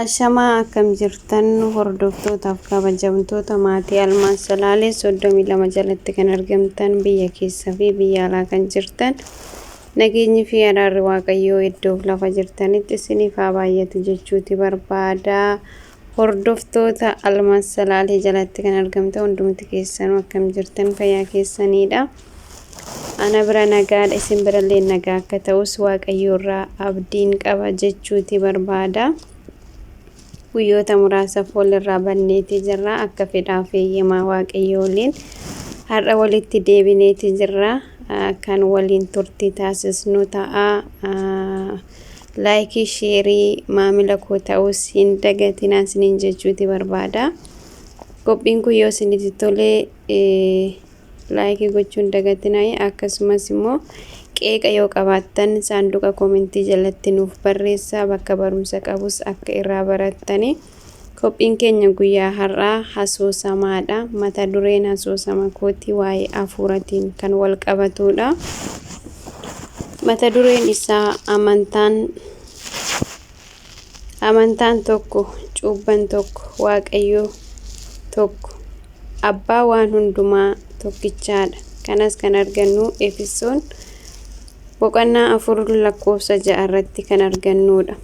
Ashamaa akkam jirtan hordoftootaaf kabajamtoota maatii Almaaz Salaalee 32 jalatti kan argamtan biyya keessa fi biyya alaa kan jirtan nageenyi fi araarri Waaqayyoo iddoof lafa jirtanitti isiniif haa baay'atu jechuuti barbaada. Hordoftoota Almaaz Salaalee jalatti kan argamtan hundumti keessanuu akkam jirtan fayyaa keessaniidha. Ana bira nagaadha, isin birallee nagaa akka ta'us Waaqayyo irraa abdiin qaba jechuuti barbaada. Guyyoota muraasaaf walirraa banneeti jirra, akka fedhaa fi eeyyamaa Waaqayyo waliin har'a walitti deebineeti jirra. Kan waliin turtii taasisnu ta'a. Laayikii, sheerii, maamila koo ta'us hin dagatinaa isiniin jechuuti barbaada. Qophiin kun yoo isinitti tole laayikii gochuu hin dagatinaa, akkasumas immoo qeeqa yoo qabaattan saanduqa koomentii jalatti nuuf barreessaa, bakka barumsa qabus akka irraa barattani. Qophiin keenya guyyaa har'aa asoosamaadha. Mata dureen asoosama kootii waa'ee hafuuratiin kan wal qabatudha. Mata dureen isaa amantaan tokko, cuuphaan tokko, Waaqayyo tokko, abbaa waan hundumaa tokkichaadha. Kanas kan argannu Efesoon boqonnaa 4 lakkoofsa 6 irratti kan argannudha.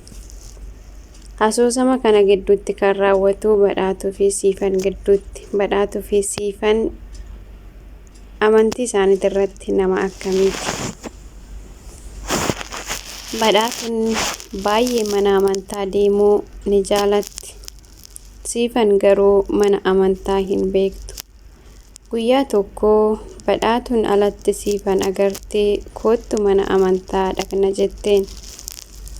Asoosama kana gidduutti kan raawwatu Badhaatuu fi Siifan gidduutti. Badhaatuu fi Siifan amantii isaaniitii irratti nama akkamiiti? Badhaatuun baay'ee mana amantaa deemuu ni jaalatti. Siifan garuu mana amantaa hin beektu. Guyyaa tokko Badhaatuun alatti Siifan agartee koottu mana amantaa dhaqna jetteen.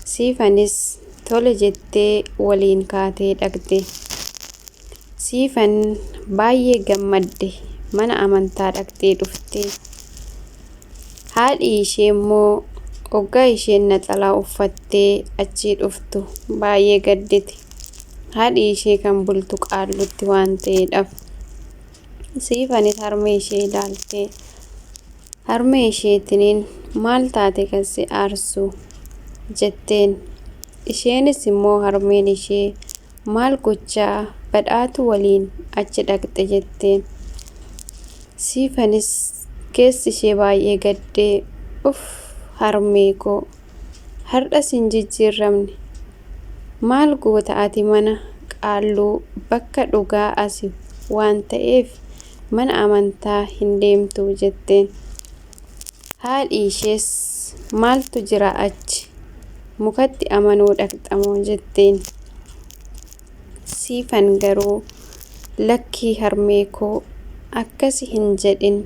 Siifanis tole jettee waliin kaatee dhaqxe. Siifan baay'ee gammadde mana amantaa dhaqxee dhuftee. Haadhi ishee immoo hoggaa isheen naxalaa uffattee achii dhuftu baay'ee gaddite. Haadhi ishee kan bultu qaallutti waan ta'eedhaaf. Siifanis harmee ishee ilaaltee harmee isheetiniin maal taate kan si aarsu jetteen. Isheenis immoo harmeen ishee maal gochaa Badhaatu waliin achi dhaqxe jetteen. Siifanis keessi ishee baay'ee gaddee, uff harmee koo har'as hin jijjiiramne, maal goota ati mana qaalluu bakka dhugaa asi waan ta'eef mana amantaa hin deemtu jetteen. Haadhi ishees maaltu jira achi mukatti amanuu dhaqxamoo jetteen. Siifan garuu lakkii harmee koo akkasi hin jedhin,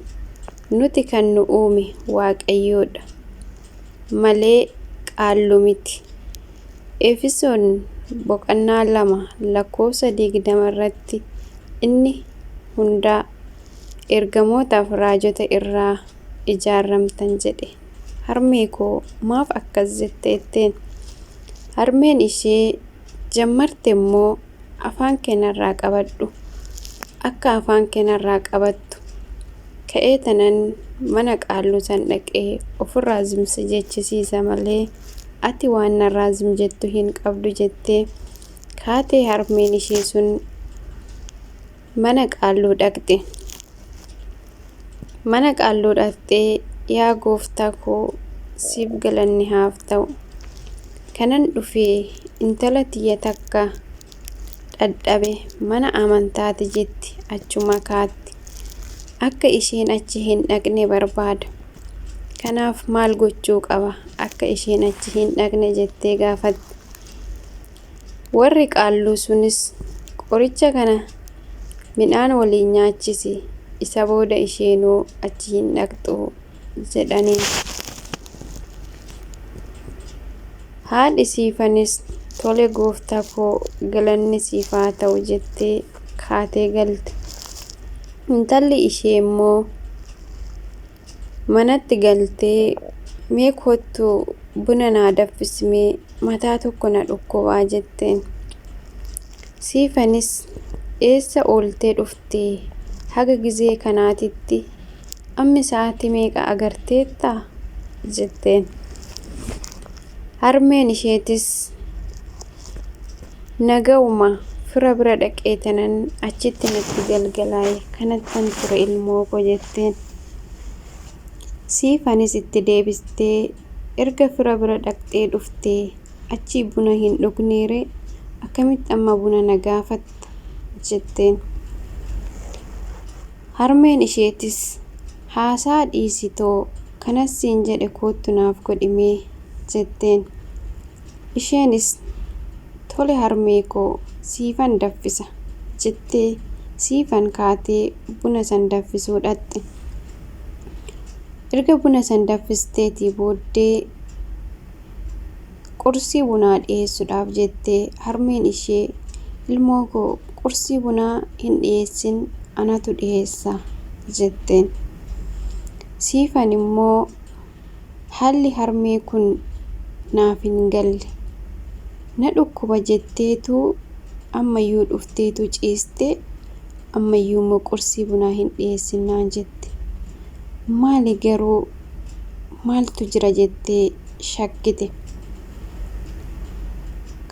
nuti kan nu uume Waaqayyoodha malee qaalluu miti. Efesoon boqonnaa 2 lakkoofsa 20 irratti inni hundaa ergamootaaf raajota irraa ijaarramtan jedhe. Harmee koo maaf akkas jette jetteen. Harmeen ishee jammarte immoo afaan kee narraa qabadhu, akka afaan kee narraa qabattu ka'ee tanan mana qaalluu san dhaqee ofirraa zimsi jechisiisa malee ati waan narraa zim jettu hin qabdu jettee kaatee harmeen ishee sun mana qaalluu dhaqxe. Mana qaalluu dhaqxee yaa gooftaa koo siif galanni haaf ta'u. Kanan dhufee intala tiyya takka dhadhabe mana amantaati jetti achuma kaatti. Akka isheen achi hin dhaqne barbaada. Kanaaf maal gochuu qaba akka isheen achi hin dhaqne jettee gaafatte. Warri qaalluu sunis qoricha kana midhaan waliin nyaachisi, isa booda isheenuu achi hin dhaqxu jedhaniin. Haadhi Siifanis tole gooftaa koo galanni siif haa ta'u jettee kaatee galte. Intalli ishee immoo manatti galtee mee kottu buna naa danfisimee mataa tokko na dhukkubaa jetteen. Siifanis eessa ooltee dhufte haga gizee kanaatitti, ammi sa'aatii meeqa agarteettaa jetteen. Harmeen isheetis Naga'uma fira bira dhaqee tanan achitti natti galgalaa'e kanattan ture ilmoo koo jetteen. Siifanis itti deebistee erga fira bira dhaqxee dhuftee achii buna hin dhugneeree akkamitti amma buna na gaafatta jetteen. Harmeen isheetis haasaa dhiisitoo kanas siin jedhe koottu naaf godhimee jetteen. Isheenis tole harmee koo siifan danfisa jettee siifan kaatee buna san danfisuu dhaqxe. Erga buna san danfisteetii booddee qursii bunaa dhiyeessuudhaaf jettee harmeen ishee ilmoo koo qursii bunaa hin dhiyeessin anatu dhiyeessa jetteen. Siifan immoo haalli harmee kun naaf hin galle na dhukkuba jetteetu ammayyuu dhufteetu ciistee ammayyuu immoo qursii bunaa hin dhiyeessin naan jette. Maali garuu maaltu jira jettee shakkite.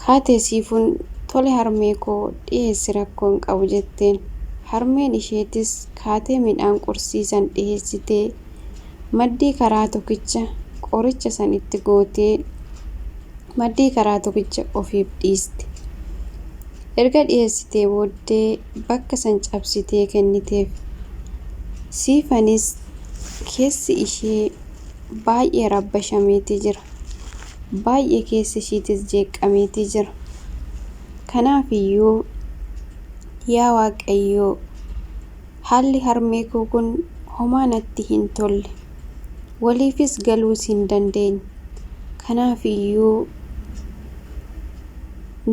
Kaatee siifuun tole harmee koo dhiyeessi rakkoo hin qabu jetteen. Harmeen isheetis kaatee midhaan qursii san dhiyeessitee maddii karaa tokkicha qoricha san itti gootee maddii karaa tokkicha ofiif dhiiste. Erga dhiyeessitee booddee bakka san cabsitee kenniteef. Siifanis keessi ishee baay'ee rabbashameetii jira. Baay'ee keessi ishiitis jeeqameetii jira. Kanaafiyyuu yaa Waaqayyoo haalli harmee koo kun homaa natti hin tolle. Waliifis galuus hin dandeenye. Kanaafiyyuu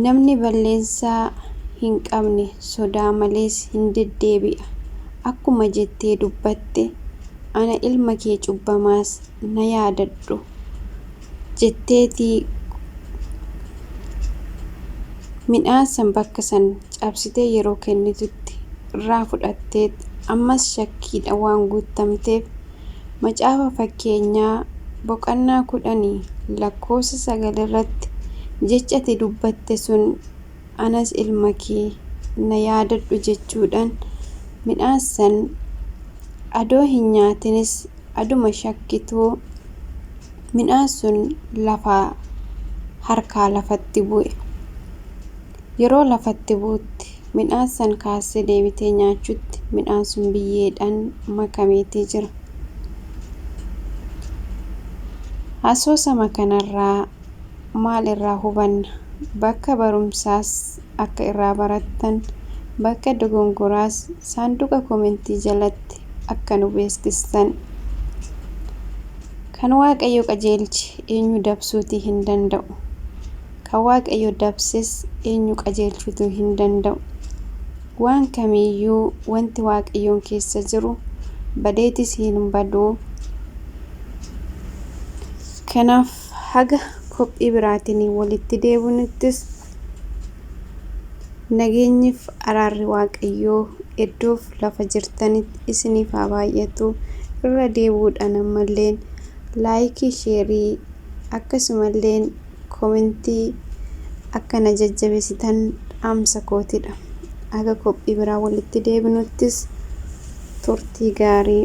namni balleessaa hin qabne sodaa malees hin deddeebi'a. Akkuma jettee dubbatte ana ilma kee cubbamaas na yaadadhu jetteetii midhaan san bakka san cabsitee yeroo kennitutti irraa fudhattee ammas shakkiidhaan waan guutamteef macaafa fakkeenyaa boqonnaa 10 lakkoofsa 9 irratti jecha ati dubbatte sun anas ilma kee na yaadadhu jechuudhaan midhaan san adoo hin nyaatinis aduma shakkituu midhaan sun lafaa harkaa lafatti bu'e. Yeroo lafatti bu'utti midhaan san kaasee deebitee nyaachuutti midhaan sun biyyeedhaan makameetii jira. Asoosama kanarraa maal irraa hubanna? Bakka barumsaas akka irraa barattan bakka dogongoraas saanduqa koomentii jalatti akka nu beeksistan. Kan Waaqayyo qajeelche eenyu dabsuutii hin danda'u. Kan Waaqayyo dabses eenyu qajeelchuutu hin danda'u. Waan kamiyyuu wanti Waaqayyoon keessa jiru badeetis hin badu. Kanaaf haga qophii biraatiin walitti deebinuttis nageenyiif araarri Waaqayyoo iddoof lafa jirtanitti isiniif haa baay'atu. Irra deebi'uudhaan ammallee laayikii, sheerii akkasumallee koomentii akka na jajjabeessitan dhaamsa kootidha. Haga qophii biraa walitti deebinuttis turtii gaarii.